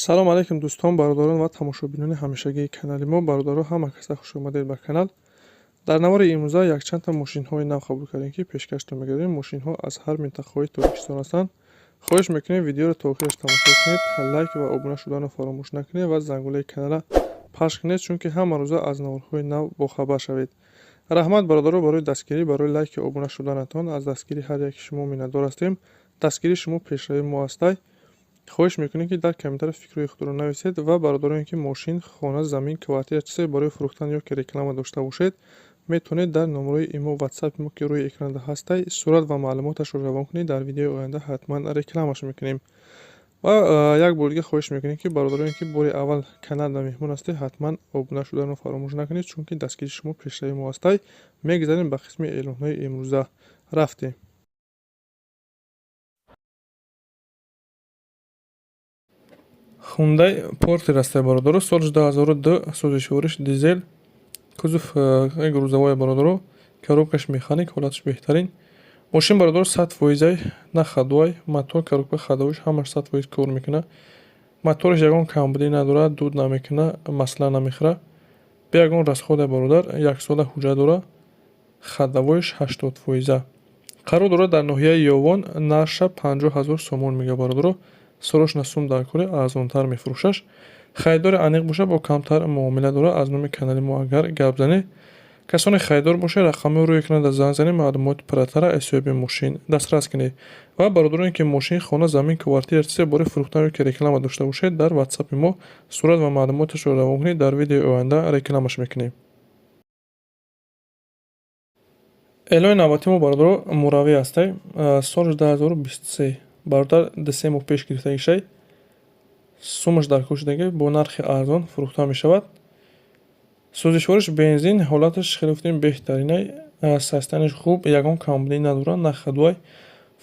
Салом алейкум, дӯстон, бародарон ва тамошобинони ҳамешагии канали мо. Бародаро, ҳама каса хуш омадед ба канал. Дар навори имрӯза якчандта мошинҳои нав қабул кардем, ки пешкаштон мегардем. Мошинҳо аз ҳар минтақаҳои Тоҷикистон ҳастанд. Хоҳиш мекунем, видеоро то охираш тамошо кунед, лайк ва обуна шуданро фаромӯш накунед ва зангулаи каналра пахш кунед, чунки ҳама рӯза аз наворҳои нав бохабар шавед. Раҳмат, бародаро, барои дастгирӣ, барои лайки обуна шуданатон. Аз дастгирии ҳар яки шумо миннатдор ҳастем. Дастгирии шумо пешравии мо ҳастай. Хоҳиш мекунем, ки дар комментария фикрҳои худро нависед ва бародароне, ки мошин, хона, замин, квартира, чизе барои фурӯхтан ё ки реклама дошта бошед, метавонед дар номерои имо, ватсапи мо, ки рӯи экранда ҳастай, сурат ва маълумоташро равон кунед. Дар видеои оянда ҳатман рекламаш мекунем. Ва як бор дига хоҳиш мекунем, ки бародароне, ки бори аввал каналда меҳмон ҳастед, ҳатман обуна шуданро фаромӯш накунед, чунки дастгирии шумо пешравии мо ҳастай. Мегузарем ба қисми эълонҳои имрӯза. Рафтем. Хундай Портер ҳастай, бародаро, соли 2002, сӯзишвориш дизел, кузов грузовой, бародаро, коробкаш механик, ҳолаташ беҳтарин. Мошин, бародаро, 100 фоизай, на ходовой, мотор, коробка, ходовойш ҳамаш 100% кор мекунад. Мотораш ягон камбудӣ надорад, дуд намекунад, масла намехӯрад, бе ягон расхода, бародар, яксола ҳуҷҷат дорад, ходовойш 80 фоиза. Қарор дорад дар ноҳияи Ёвон, нархша 50 000 сомон мега, бародаро. Срочно сум дар кори, арзонтар мефурӯшаш. Харидори аниқ бошад, бо камтар муомила дорад. Аз номи канали мо агар гап занед, касоне харидор бошед, рақамҳои рӯи экранда занг занед, маълумоти пурратара аз соҳиби мошин дастрас кунед. Ва бародароне, ки мошин, хона, замин, квартира, чизе барои фурӯхтан ё ки реклама дошта бошед, дар ватсапи мо сурат ва маълумоташро равон кунед, дар видеои оянда рекламаш мекунем. Эълони навбатии мо, бародаро, муравӣ ҳастай, соли 2023, бародар, 2-3 моҳ пеш гирифтагишай. Сумаш дар кор шудаги, бо нархи арзон фурӯхта мешавад. Сӯзишвориш бензин, ҳолаташ хеле гуфтем беҳтаринай, состоянияш хуб, ягон камбудӣ надорад, на ходовой,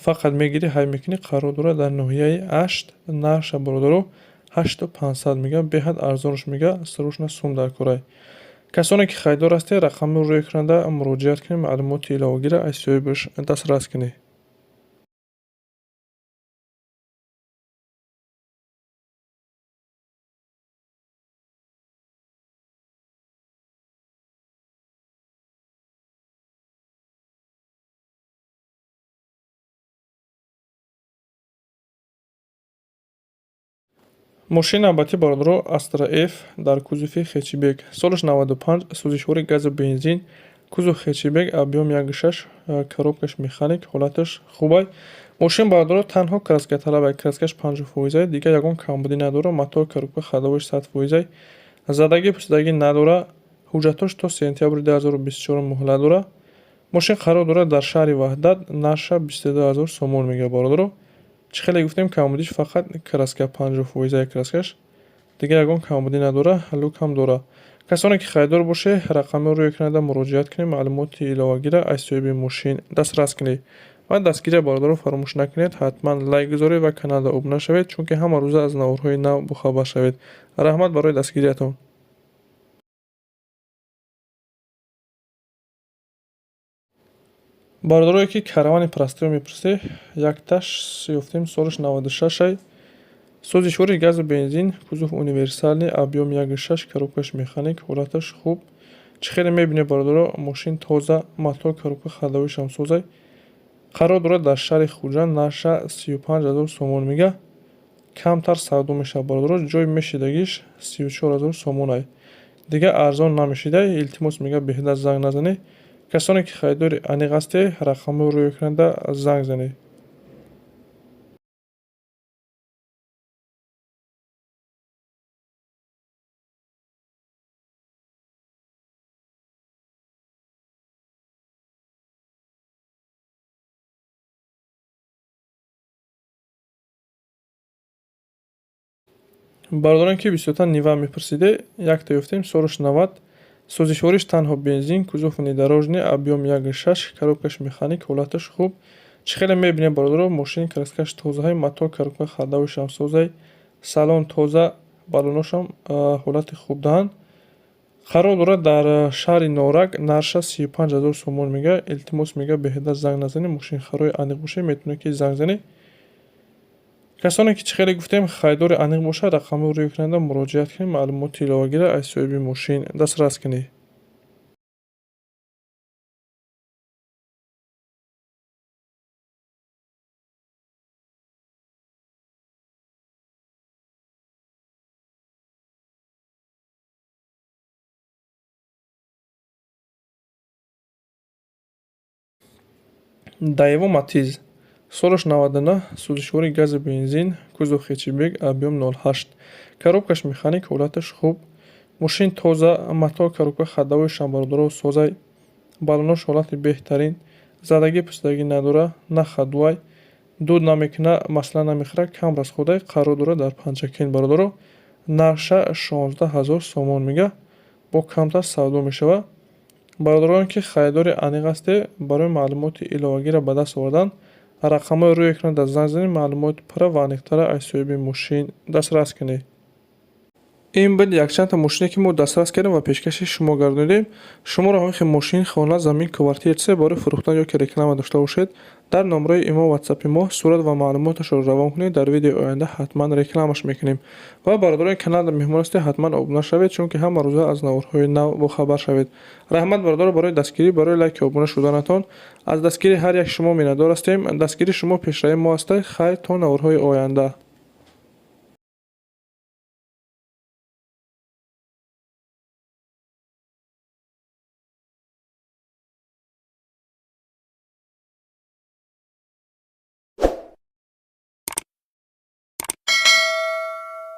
фақат мегирӣ, ҳай мекунӣ. Қарор дорад дар ноҳияи Ашт, нархша, бародаро, 8500 мега, беҳад арзонаш мега. Срочно сум дар корай. Касоне ки харидор ҳастед, рақамро рӯи экранда муроҷиат кунед, маълумоти иловагиро аз соҳибаш дастрас кунед. Мошини навбатӣ, бародаро, Астра Ф дар кузови хэтчбек, солаш 95, сӯзишвори газу бензин, кузов хэтчбек, объём 1,6, коробкаш механик, ҳолаташ хубай. Мошин, бародаро, танҳо краскаталабай, краскаш 50 фоизай, дигар ягон камбудӣ надорад. Мотор, коробка, ходовойш 100 фоизай, задагӣ пусидагӣ надорад. Ҳуҷҷатҳош то сентябри 2024 муҳлат дорад. Мошин қарор дорад дар шаҳри Ваҳдат, нархша 22 000 сомон мега, бародаро. Чӣ хеле гуфтем, камбудиш фақат краска, 50 фоизаи краскаш, дигар ягон камбудӣ надорад, люк ҳам дорад. Касоне ки харидор бошед, рақамҳоро рӯи экранда муроҷиат кунед, маълумоти иловагиро аз соҳиби мошин дастрас кунед. Ва дастгирия, бародаро, фаромӯш накунед, ҳатман лайк гузоред ва каналда обуна шавед, чунки ҳама рӯза аз наворҳои нав бохабар шавед. Раҳмат барои дастгириятон. Бародарое ки каравани простойро мепурсед, якташ ёфтем, солаш 96-ай, сӯзишвори газу бензин, кузов универсальный, объём 1,6, коробкаш механик, ҳолаташ хуб. Чӣ хеле мебинед, бародаро, мошин тоза, мотор, коробка, ходовойшам созай. Қарор дорад дар шаҳри Хуҷанд, нархша 35 000 сомон мега, камтар савдо мешавад, бародаро. Ҷои мешидагиш 34 000 сомонай, дигар арзон намешидай. Илтимос мега, беҳуда занг назанед. Касоне ки харидори аниқ ҳастед, рақамҳоро рӯи экранда занг занед. Бародарон, ки бисёртар Нива мепурсиде, якта ёфтем, солаш 90, сӯзишвориш танҳо бензин, кузов внедорожный, объём 1,6, коробкаш механик, ҳолаташ хуб. Чӣ хеле мебинед, бародаро, мошини краскаш тозаҳай, мотор, коробка, ходовойшам созай, салон тоза, баллоношам ҳолати хуб даҳанд. Қарор дорад дар шаҳри Норак, нархша 35 000 сомон мега. Илтимос мега, беҳуда занг назанед. Мошинхарои аниқ бошед, метавонед, ки занг занед. Касоне ки, чӣ хеле гуфтем, харидори аниқ бошад, рақамҳои рӯи экранда муроҷиат кунед, маълумоти иловагиро аз соҳиби мошин дастрас кунед. Даево Матиз, солаш 99, сӯзишвори гази бензин, кузов хэтчбек, объём 0,8, коробкаш механик, ҳолаташ хуб, мошин тоза, мотор, коробка, ходовой шамбародаро созай, балонош ҳолати беҳтарин, задагӣ пусидагӣ надора, на ходовой, дуд намекуна, масла намехӯра, кам расходай, қарор дорад дар Панҷакент. Бародаро, нархша 16 ҳазор сомон мега, бо камтар савдо мешавад. Бародарон, ки харидори аниқ ҳастед, барои маълумоти иловагиро ба даст овардан рақамҳои рӯи экранда занг занед, маълумоти пурра ва аниқтара аз соҳиби мошин дастрас кунед. Ин буд якчандта мошине, ки мо дастрас кардем ва пешкаши шумо гардонидем. Шуморо ҳамин хел мошин, хона, замин, квартира, чизе барои фурӯхтан ё ки реклама дошта бошед, дар номраи имо, ватсапи мо сурат ва маълумоташро равон кунед, дар видеои оянда ҳатман рекламаш мекунем. Ва бародарони канал меҳмон ҳастед, ҳатман обуна шавед, чунки ҳама рӯза аз наворҳои нав бохабар шавед. Раҳмат, бародаро, барои дастгирӣ, барои лайки обуна шуданатон. Аз дастгирии ҳар як шумо миннатдор ҳастем. Дастгирии шумо пешравии мо аст. Хайр, то наворҳои оянда.